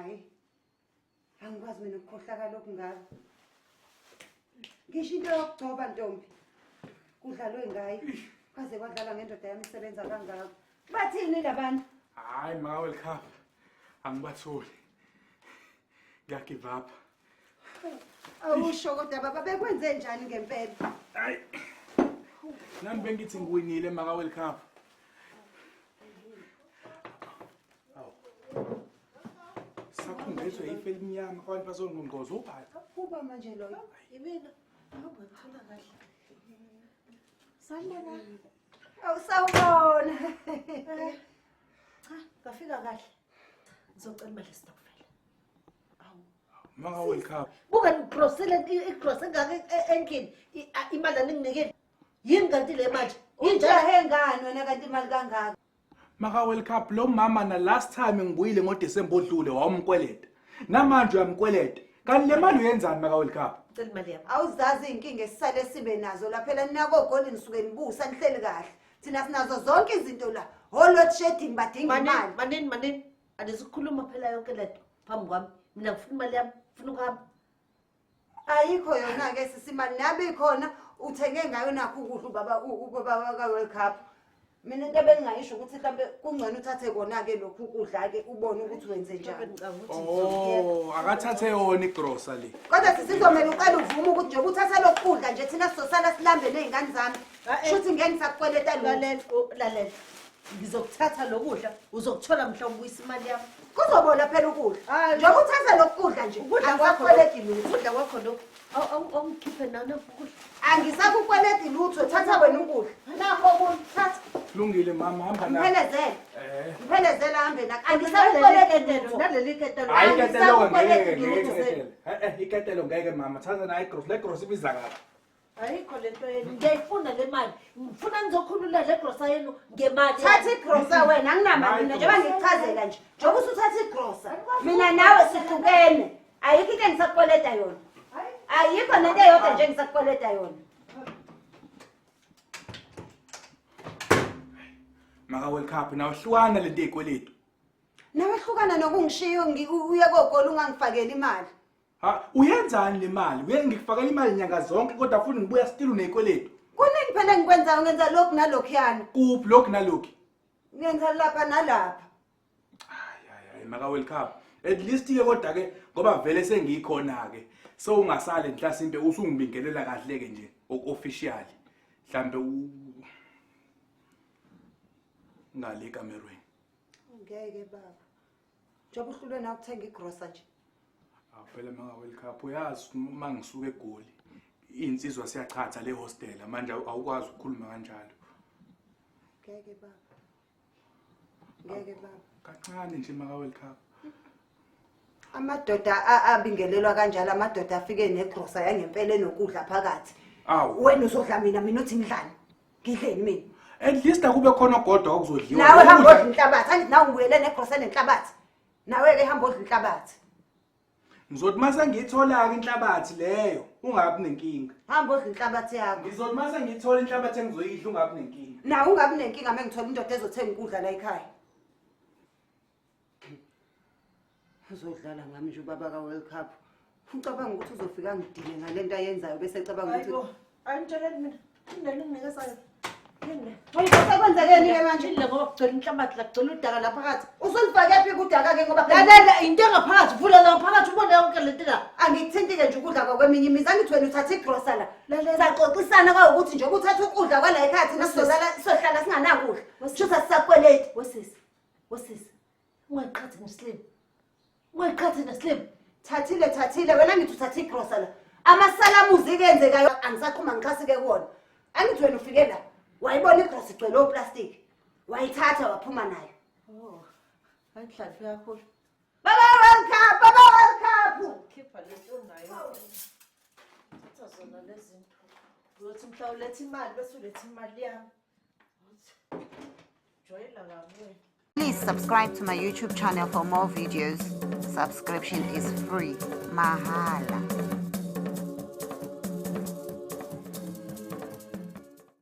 Hayi. Angikwazi mina ukukhohlakala okungaka. Ngisho into yokugcoba ntombi. Kudlalwe ngayo. Kwaze kwadlalwa ngendoda yami isebenza kangaka. Bathini labantu? Hayi ma World Cup. Angibatholi. Ngiya give up. Awusho kodwa baba bekwenze njani ngempela? Hayi. Nami bengithi ngiwinile maka World Cup. Awu. Sakhungezwe ife elimnyama abantu bazongqongqoza ubani? Uba manje loyo. Yimina. Hamba ngithola kahle. Sanibona. Awu sawubona. Cha, ngafika kahle. Ngizocela imali esitokfela. Maka World Cup. Buka ngigrosele igross engaka endlini. Imali aninginikile. Yini kanti le manje? Injalo. Ujahe ngani wena kanti imali kangaka? Maka World Cup lo mama na last time ngibuyile ngoDecember odlule wawumkweleta. Namanje uyamkweleta. Kanti le mali uyenzani maka World Cup? Cela imali yami. Awuzazi inkinga esisale sibe nazo la phela ninakogoli nisuke nibusa nihleli kahle. Thina sinazo zonke izinto la. Ho load shedding badinga Manini, imali. manini, manini. Andizukukhuluma phela yonke lento phambi kwami. Mina ngifuna imali yami, ngifuna ukuhamba. Ayikho yona ke sisi imali nabe ikhona uthenge ngayo nakho ukudla ubaba ubaba ka World Cup. Mina into ebengingayisho ukuthi mhlambe kungcono uthathe kona ke lokhu ukudla ke ubone ukuthi wenze Mhlawumbe njani. ngicabanga ukuthi ngizokuyeka. Oh, akathathe yona igrosa le. Kodwa sisizomela uqale uvume ukuthi njengoba uthatha lokhu kudla nje thina sizosala silambe ney'ngane zami. Ah, eh. Shuthi ngeke ngisakukweleta lutho. Lalela, lalela. Ngizokuthatha lokudla, uzokuthola mhla ubuyisa imali yami. Kuzobola phela ukudla. Hayi. Njengoba uthatha lokhu kudla nje Ukudla kwakho angisakukweleti lokhu. lutho. Ukudla kwakho lokhu. Awungikhiphe nana ukudla. Angisakukweleti lutho, thatha wena ukudla. Nakho okunye, thatha. Kulungile mama hamba na. Mphelezele. Eh. Mphelezele ahambe nakho. Angisakukweleti lutho. Naleli ketelo. Hayi iketelo ngeke Angisakukweleti ngeke lutho. iketelo. Eh eh iketelo ngeke mama thatha nayo igrosa. Le grosa ibiza kabi. Ayikho lento yenu. Ngiyayifuna le mali. Ngifuna nizokhulula le grosa yenu ngemali. Thatha igrosa wena, anginamali mina njengoba ngikuchazela nje. Njengoba usuthatha igrosa, mina nawe sihlukene. Ayikho into engisakukweleta yona. Ayikho nento eyodwa nje engisakukweleta yona. Maka World Cup nawe hlukana lento ezikweletu. Nawe hlukana nokungishiya uye kogoli ungangifakeli imali. Ha, uyenzani le mali? Uye ngikufakela imali nyanga zonke kodwa futhi ngibuya still unezikweletu. Kuningi phela engikwenzayo ngenza lokhu nalokhuyana. Kuphi lokhu nalokhu? Ngenza lapha nalapha. Hayi hayi hayi maka World Cup. At least ke kodwa ke ngoba vele sengikhona ke. So ungasale mhlasimpe usungibingelela kahle ke nje officially. Mhlambe u ngale kamerweni. Ngeke baba. Njengoba uhlulwe na ukuthenga igrosa nje. Awu phela maka World Cup uyazi uma ngisuka eGoli insizwa siyachatha le hostel manje awukwazi ukukhuluma kanjalo. Ngeke baba. Ngeke baba. Kancane nje maka World Cup. Amadoda abingelelwa kanjalo amadoda afike negrosa yangempela enokudla phakathi. Awu. Wena uzodla mina mina uthi ngidlani? Ngidleni mina? At least akube khona godwa okuzodliwa. Nawe hamba odla inhlabathi, angithi nawe ngibuyele negrosa nenhlabathi. Nawe ke hamba odla inhlabathi. Ngizothi mase ngiyithola ke inhlabathi leyo ungabi nenkinga. Hamba odla inhlabathi yakho. Ngizothi mase ngiyithola inhlabathi engizoyidla ungabi nenkinga. Nawe ungabi nenkinga mengithola indoda ezothenga ukudla la ekhaya. Uzodlala ngami nje ubaba ka World Cup. Ucabanga ukuthi uzofika angidine ngalento ayenzayo bese ecabanga ukuthi Hayibo, ayinitsheleni mina. Yini le ninginikeza yona? Yini le? Hayi sekwenzekeni ke manje? Yini le ngoba kugcwele inhlabathi la kugcwele udaka la phakathi. Usulifake phi kudaka ke ngoba phela Lalela into engaphakathi vula la phakathi ubone yonke lento la. angikuthinti ke nje ukudla kwakweminye imizi angithi wena uthatha igrosa la. Lalela. Saxoxisana kwawukuthi nje ukuthatha ukudla kwala ekhaya thina sizolala sizohlala singanakudla. Shuthi asisakweleti. Wesisi, wesisi. Ungayiqhathi neslim. Ungayiqhathi neslim. Thathile thathile wena ngithi uthatha igrosa la. Amasalamuzi ke enzekayo angisaqhuma ngixhasi ke kuwona. Angithi wena ufike la wayibona igrosa igcwele oplastic. Wayithatha waphuma nayo. Oh. Ayinhlanhla kakhulu. Baba World Cup, Baba World Cup. Khipha lento onayo. Thatha zona lezi zinto. Uyothi mhla uletha imali bese uletha imali yami. Jwayela kabi wena. Please subscribe to my YouTube channel for more videos. Subscription is free. Mahala.